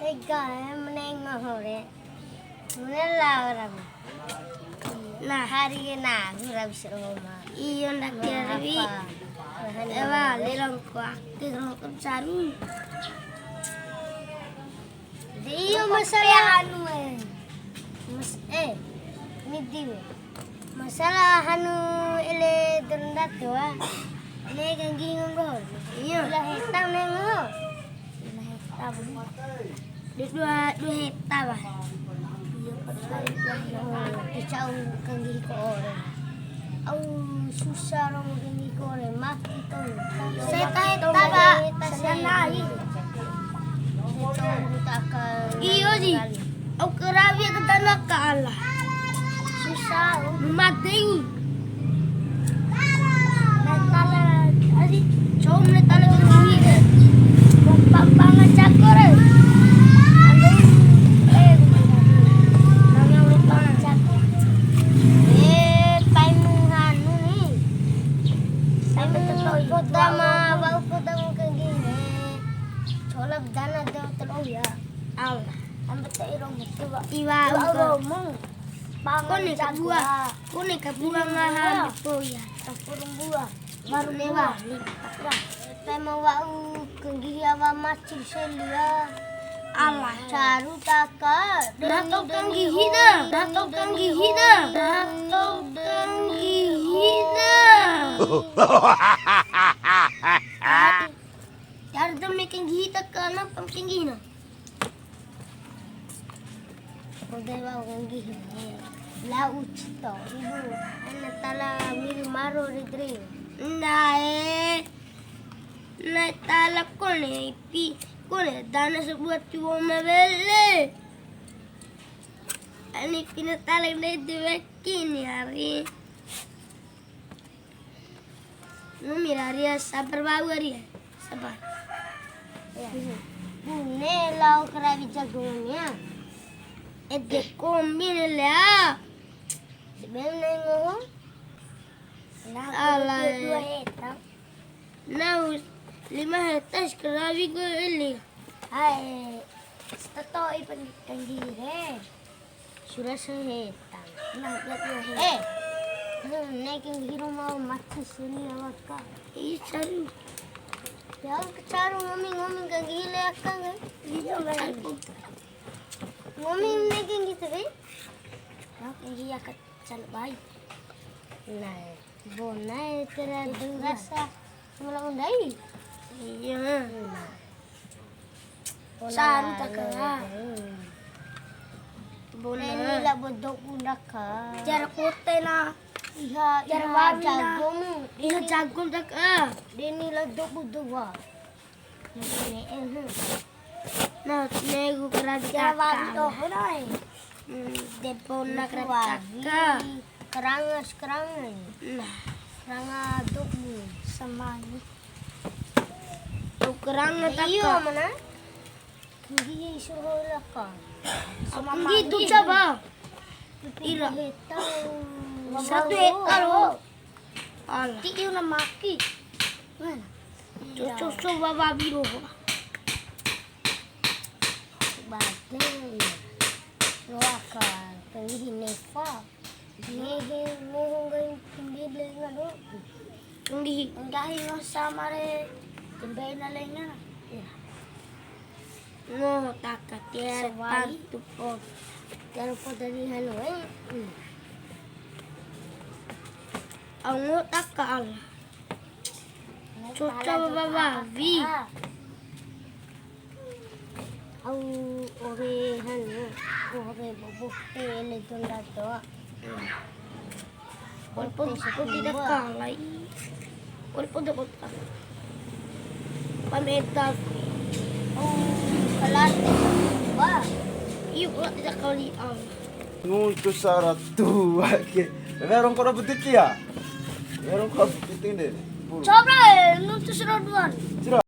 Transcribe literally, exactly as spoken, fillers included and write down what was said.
Ega, eh, menengo hore. Mune lao rawi. Nah, hari ke nahu rawi saroma. Iyo, ndake rawi. Ewa, lelong kuak, lelong kuak saru. Iyo, masalah anu, eh. Mas, eh, midi, eh. Masalah anu ele dendatu, ah. Ele ganggi ngomong. Iyo. Lah, hitam, neng, oh. Nah, heta bune. Di dua, dua heta, bah. Iya, persen. Oh, dicau kanggihi ko ore. Au, susah ro kanggihi ko ore, mati to. Seta heta, bah. Seta nai. Iyo, ji. Au karawi ke tanah ka Allah. Susah, oh. Mati. Natala, adi, cou natala guru ni de. Papa ngacako re. Ando, eh, nanya lupa ngacako. Eh, pai mu anu ni. Sampai tetoi. Kota ma, bau kota mu ke gini. Colap dana de telo ya. Allah. Sampai tei romo. Iwa, iwa, uko. Romo. Kone kabua, kone kabua ngaha mboto ya. Campur mbua. Baru lewat. Pe ma wa'u kanggihi awa maci seli ya. Alah. Caru taka. Dato kanggihi na. Dato kanggihi na. Dato kanggihi na. Caru demi kanggihi taka, napa kanggihi na? Udah mau kanggihi. La uci to, ibu. Ana tala miri maro ri dri. Ndae. Na tala kone ipi, kone dana sabua tiwa'u ma weli. Ani pina tala ndai dewe kini hari. Nggomi ra ria, sabar wa'u ria. Sabar. Ya. Bune lao karawi jago nggomi ya. Ede kombi ne lea. Sebenarnya ngoho. Nah, ala dua heta. Nah, lima heta karawi gue ini. Hai, setoto ipan kanggi re. Sura seheta. Nah, buat dua heta. Eh, hmm, nekin giro mau maci sini awak ka. Ih, caru. Ya, ke caru nggomi, nggomi kanggi le akang, eh. Iya, caru. Nggomi nekin gitu, be? Nah, iya, ke caru baik. Nah, bona, eh, tera dua rasa. Mula undai? Iya. Nah. Saru taka. Bona. Deni la bodo undaka. Jar kote na. Iha, jar iha wawi na. Jagomu. Iha jagom taka. Deni la dobu dua. Nah, negu kerabi jar wawi taka. Doho nai. Hmm, de bona kerabi taka. Keranga, keranga. Nah. Keranga dobu. Samani. Au keranga taka. Iyo, mana? Kanggi suruh laka. Kanggi tu coba. Ira. Satu hektar, oh. Alah. Ti iu na maki. Mana? Cocok coba babi doho. Badai. Loaka. Kanggi nefa. Nehe, nehe nggahi tumbi lenga do. Nggahi. Nggahi lo sama re tumbi na lenga. Iya. Ngo taka tiar pantu pot. Tiar pot dari hanu, eh. Hmm. Au ngo taka Allah. Cucu babawi. Au ore hanu, ore bobo tele tunda toa. Walaupun aku tidak kalah, walaupun aku kalah. Pameta. Oh, kalah. Wah. Iya, kalau tidak kalah. Nuntu sara tua ke. Wea rongko ra butiki ya? Wea rongko ra butiki de. Coba, eh, nuntu sara duan. Sira.